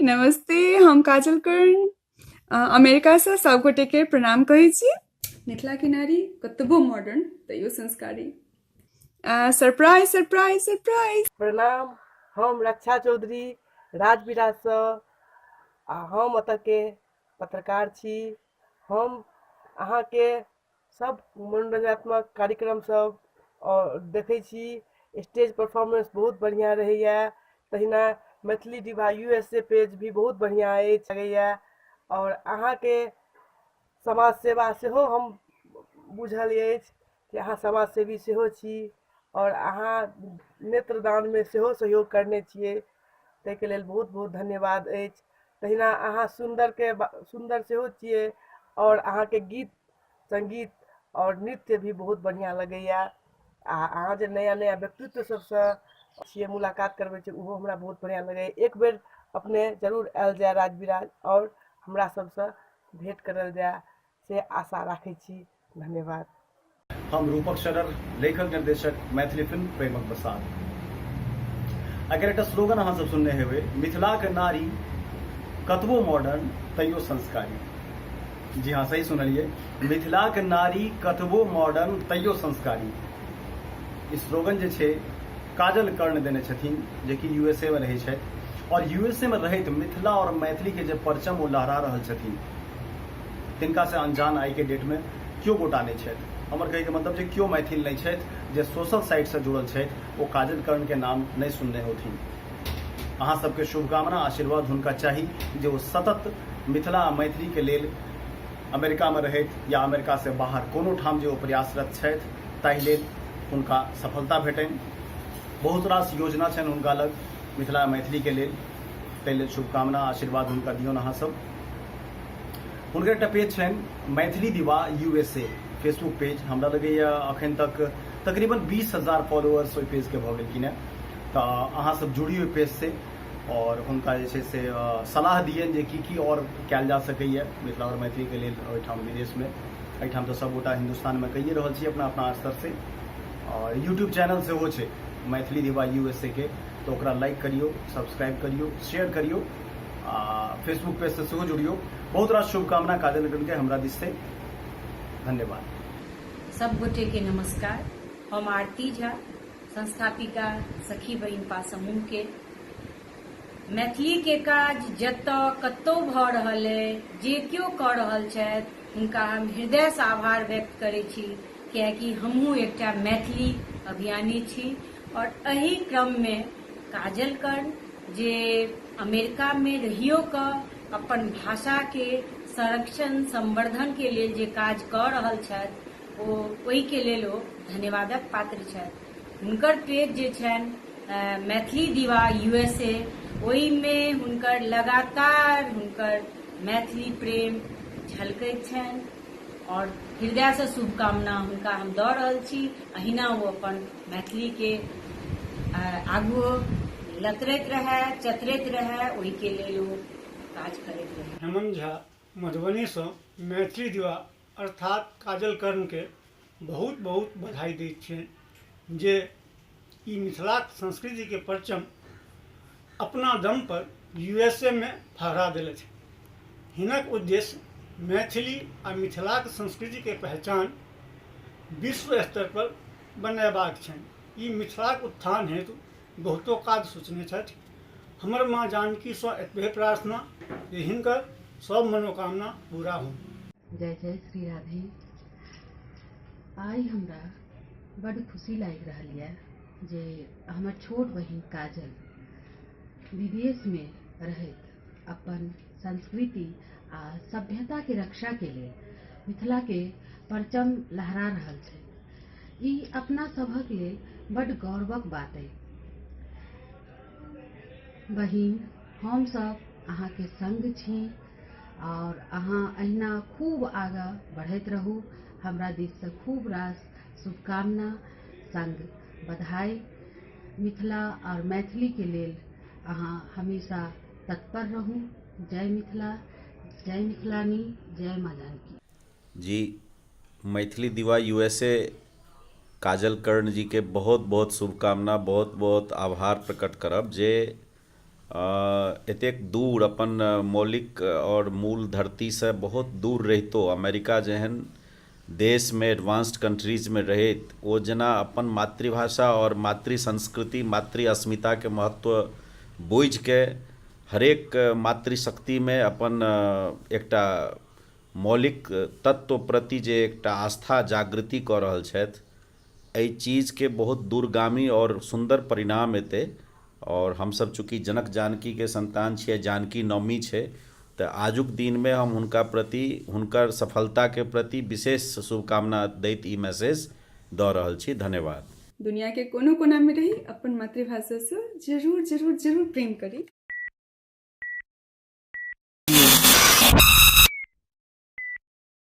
नमस्ते, हम काजल कर्ण अमेरिकासँ सभगोटेके प्रणाम कहै छी। मिथिलाके नारी कतबो मॉडर्न तैयो संस्कारी। Surprise surprise surprise. प्रणाम, हम रक्षा चौधरी राजविराजसँ आ हम एतऽके पत्रकार छी। हम अहाँके सब मनोरञ्जनात्मक कार्यक्रम सब आओर देखै छी। स्टेज परफॉर्मेंस बहुत बढ़िआँ रहैए। तहिना Maithili Diva U S A page भी बहुत बढ़िआँ अछि लगैए। आओर अहाँके समाज सेवा सेहो हम बुझल अछि कि अहाँ समाज सेवी सेहो छी आओर अहाँ नेत्रदानमे सेहो सहयोग करने छियै, ताहिके लेल बहुत बहुत धन्यवाद अछि। तहिना अहाँ सुन्दरके सुन्दर सेहो छियै आओर अहाँके गीत सङ्गीत आओर नृत्य भी बहुत बढ़िआँ लगैए। आ अहाँ जे नया नया व्यक्तित्व सबसँ छियै मुलाकात करबै छियै, ओहो हमरा बहुत बढ़िआँ लगैए। एक बेर अपने जरूर आयल जाय राजविराज आओर हमरा सबसँ भेँट करल जाय से आशा राखै छी। धन्यवाद। हम रूपक शरर, लेखक निर्देशक, मैथिली फिल्म प्रेमक बसात। अगर एकटा स्लोगन अहाँ सब सुनने हेबै, मिथिलाक नारी कतबो मॉडर्न तैयो संस्कारी। जी हाँ, सही सुनलिए, मिथिलाक नारी कतबो मॉडर्न तैयो संस्कारी। ई स्लोगन जे छै काजल कर्ण देने छथिन, जे कि यूएसए में रहै छथि और यूएसए में रहैत मिथिला और मैथिली के जे परचम ओ लहरा रहल छथिन, तिनका से अनजान आइ के डेट में केओ गोटा नहि छथि। हमर कहैके मतलब जे केओ मैथिल नहि छथि जे सोशल साइट से जुड़ल छथि ओ काजल कर्ण के नाम नहि सुनने होथिन। अहाँ सबके शुभकामना आशीर्वाद हुनका चाही जे ओ सतत मिथिला आ मैथिली के लेल अमेरिका में रहैत या अमेरिका से बाहर कोनो ठाम जे ओ प्रयासरत छथि ताहि लेल हुनका सफलता भेटनि। बहुत रास योजना छनि हुनका लग मिथिला आ मैथिली के लेल, ताहि लेल शुभकामना आशीर्वाद हुनका दियौन अहाँ सब। हुनकर एकटा पेज छनि Maithili Diva USA Facebook page, हमरा लगैए अखन तक तकरीबन 20,000 फॉलोअर्स ओहि पेजके भऽ गेलखिन हेँ। तऽ अहाँ सब जुड़ी ओहि पेज से और हुनका जे छै से सलाह दियनि जे की की और कयल जा सकैए मिथिला और मैथिलीके लेल ओहिठाम विदेशमे। एहिठाम तऽ सबगोटा हिन्दुस्तानमे कहिए रहल छी अपना अपना स्तर से। और यूट्यूब चैनल सेहो छै मैथिली दिवा यूएसए के, तऽ ओकरा लाइक करियौ, सब्सक्राइब करियौ, शेयर करियौ आ फेसबुक पेज से सेहो जुड़ियौ। बहुत रास शुभकामना काजल के हमरा दिस से। धन्यवाद। सब गोटे के नमस्कार। हम आरती झा, संस्थापिका सखी बहिनपा समूह के। मैथिली के काज जतऽ कतौ भऽ रहल अइ, जे केओ कऽ रहल छथि, हुनका हम हृदय सँ आभार व्यक्त करै छी, कियाकि हमहूँ एकटा मैथिली अभियानी छी। और एहि क्रम मे काजल कर्ण जे अमेरिका मे रहियो कऽ अपन भाषा के संरक्षण संवर्धन के लेल जे काज कऽ रहल छथि, ओ ओहि के लेल ओ धन्यवादक पात्र छथि। हुनकर पेज जे छनि मैथिली दिवा यूएसए, ओहिमे हुनकर लगातार हुनकर मैथिली प्रेम झलकैत छनि और हृदय से शुभकामना हुनका हम दऽ रहल छी। अहिना ओ अपन मैथिली के आगू लतरैत रहए, चतरैत रहए, ओहिके लेल ओ काज करैत रहए। हेमंत झा मधुबनीसँ मैथिली दिवा अर्थात काजल कर्णके बहुत बहुत बधाई दैत छियनि जे ई मिथिलाक संस्कृतिके परचम अपना दम पर यू एस ए मे फहरा देलथि। हिनक उद्देश्य मैथिली आ मिथिलाक संस्कृतिके पहचान विश्व स्तर पर बनयबाक छनि। ई मिथिलाक उत्थान हेतु बहुतो काज सोचने छथि। हमर माँ जानकीसँ एतबे प्रार्थना जे हिनकर सब मनोकामना पूरा हो। जय जय श्री राधे। आइ हमरा बड्ड खुशी लागि रहल यऽ जे हमर छोट बहिन काजल विदेशमे रहैत अपन संस्कृति आ सभ्यताके रक्षाके लेल मिथिलाके परचम लहरा रहल छथि। ई अपना सभक लेल बड्ड गौरवक बात अइ। बहिन, हमसभ अहाँके संग छी आओर अहाँ अहिना खूब आगाँ बढ़ैत रहू। हमरा दिससँ खूब रास शुभकामना संग बधाई। मिथिला आओर मैथिलीके लेल अहाँ हमेशा तत्पर रहू। जय मिथिला, जय मिथिलानी, जय माँ जानकी। जी मैथिली दिवा यूएसए काजल कर्ण जीके बहुत बहुत शुभकामना, बहुत बहुत आभार प्रकट करब जे एतेक दूर अपन मौलिक आओर मूल धरतीसँ बहुत दूर रहितो अमेरिका जेहन देशमे एडवांस्ड कंट्रीजमे रहैत ओ जेना अपन मातृभाषा आओर मातृ संस्कृति मातृ अस्मिताके महत्व बुझिके हरेक मातृशक्तिमे अपन एकटा मौलिक तत्व प्रति जे एकटा आस्था जागृति कऽ रहल छथि एहि चीजके बहुत दूरगामी आओर सुन्दर परिणाम एतै आओर हमसभ चूँकि जनक जानकीके सन्तान छियै जानकी नवमी छै तऽ आजुक दिनमे हम हुनका प्रति हुनकर सफलताके प्रति विशेष शुभकामना दैत ई मैसेज दऽ रहल छी धन्यवाद। दुनिया के कोनो कोना में रही अपन मातृभाषा से जरूर जरूर जरूर प्रेम करी।